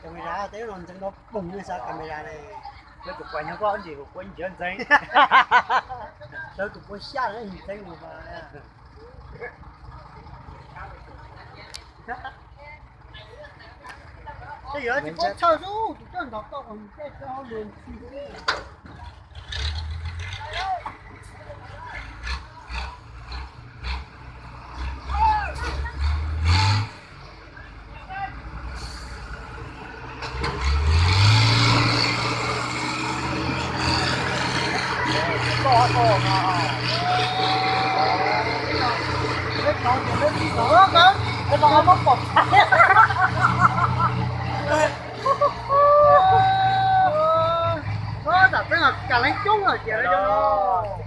Camera tej lub no ntxeev no poog li xav camera ne. Lawv tus quas nyob koj ntsis kuv quas ntsis ntxeev. Lawv tus quas xyab ntxeev mus. Tej yog tsis paub tshawj xwb, tus coj nrog koj kom tej hauj lwm. Tam tseeb kam leej coob lawm tiag no.